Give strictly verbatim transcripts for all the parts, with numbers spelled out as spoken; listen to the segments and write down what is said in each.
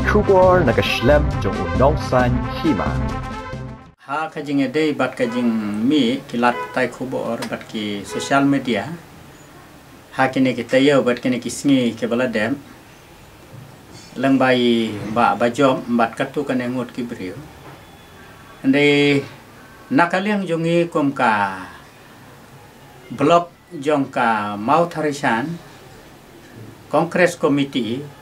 Khubor na ka shlem jong u nongsan hima. Ha ka jingïadei bad ka jingmih ki lad pathai khubor bad ki social media, ha kine ki taïew bad kine ki sngi kiba la dep, lyngba i Bah Bajop bad katto katne ngut ki briew, hynrei na ka liang jong ngi kum ka block jong ka Mawtharishan Congress Committee,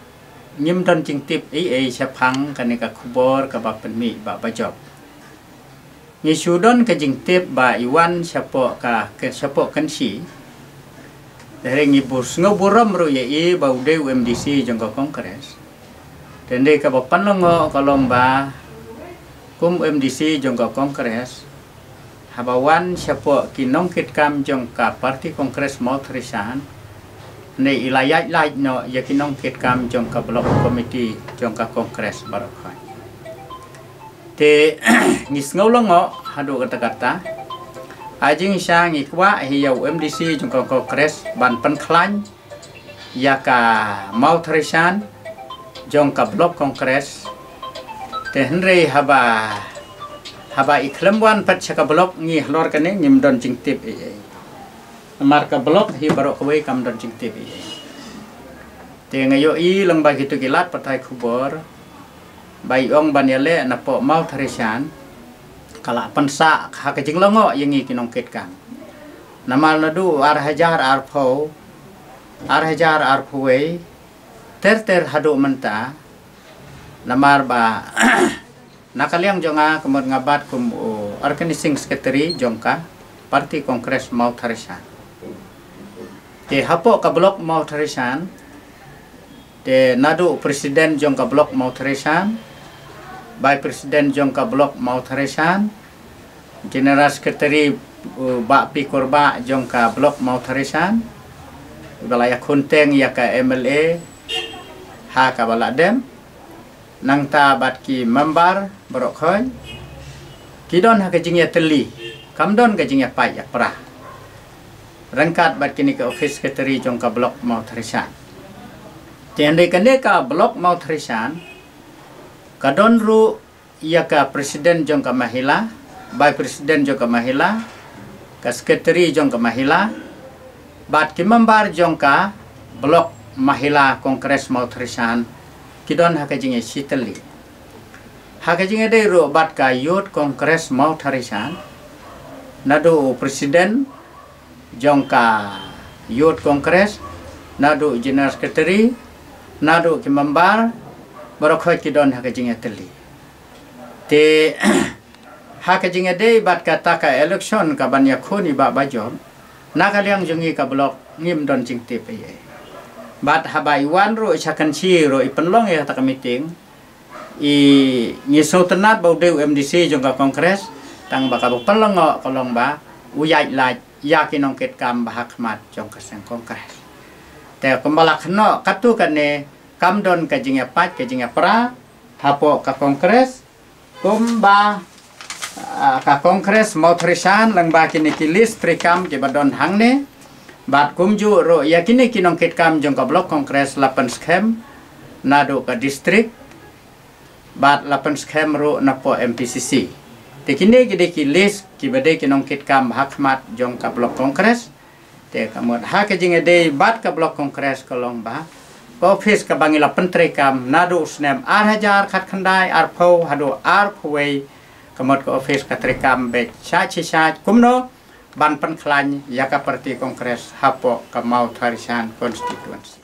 ngim don jingtip ei ei shaphang kane ka khubor kaba pynmih Bah Bajop. Ngi shu don ka jingtip ba i wan shapoh ka, ka shapoh Kynshi. Te hynrei ngi bu-, sngewburom ruh ïa i ba u dei u M D C jong ka Congress. Te hynrei kaba pynlyngngoh ka long ba kum u M D C jong ka Congress, haba wan shapoh ki nongkitkam jong ka party Congress Mawtharishan, hynrei i la ïaid lait noh ïa ki nongkitkam jong ka block committee jong ka Congress baroh khoit. Te ngi sngew lyngngoh haduh katta katta. Ha jingshisha ngi kwah hi ïa u M D C jong ka Congress ban pynkhlaiñ ïa ka Mawtharishan jong ka block Congress. Te hynrei haba, haba i khlem wan pat sha ka block, ngi halor kane ngim don jingtip ei ei. Namar ka block hi baroh kawei kam don jingtip ei ei. Te nga ïohi lyngba kito ki lad pathai khubor ba i ong ban ïaleh napoh Mawtharishan ka la pynsah ha ka jinglyngngoh ïa ngi ki nongkitkam. Namar naduh ar hajar arphew, ar hajar arphew wei, ter ter haduh mynta, namar ba na ka liang jong nga, ka mut nga bat kum u organizing secretary jong ka party Congress Mawtharishan. Te hapoh ka block Mawtharishan, te naduh president jong ka block Mawtharishan, vice president jong ka block Mawtharishan, general secretary, u Bah P Kurbah jong ka block Mawtharishan, ba la ïakhun teng ïa ka M L A ha kaba la dep, nangta bad ki member baroh khoit, ki don ha ka jingïatylli, kam don ka jingïapait ïapra ryngkat bad kine ki office secretary jong ka block Mawtharishan. Te hynrei kane ka block Mawtharishan ka don ruh ïa ka president jong ka mahila, vice president jong ka mahila, ka secretary jong ka mahila, bad ki member jong ka block Mahila Congress Mawtharishan, ki don ha ka jingïashitylli. Ha ka jingïadei ruh bad ka Youth Congress Mawtharishan, naduh u president jong ka Youth Congress, naduh general secretary, naduh ki member, baroh khoit ki don ha ka jingïatylli. Te ha ka jingïadei bad kata ka election kaban ïakhun i Bah Bajop, na ka liang jong ngi ka block ngim don jingtip ei ei. Bad haba i wan ruh sha Kynshi ruh i pynlong ïa kata ka meeting, i ngi sngewtynnat ba u dei u M D C jong ka Congress, tang ba kaba pynlyngngoh ka long ba u ïaid lait ïa ki nongkitkam ba ha khmat jong ka seng Congress. Te kumba la kynnoh katto katne, kam don ka jingïapait ka jingïapra hapoh ka Congress, kumba, ah, ka Congress Mawtharishan lyngba kine ki list treikam kiba don hangne, bad kumjuh ruh ïa kine ki nongkitkam jong ka block Congress la pynskhem naduh ka district, bad la pynskhem ruh napoh M P C C. Te kine ki dei ki list kiba dei ki nongkitkam ba ha khmat jong ka block Congress. Te ka mut ha ka jingïadei bad ka block Congress ka long ba ka office kaba ngi la pyntreikam naduh u snem ar hajar khatkhyndai arphew haduh arphew wei, ka mut ka office ka treikam beit shait shi shait kumno ban pynkhlaiñ ïa ka party Congress hapoh ka Mawtharishan constituency.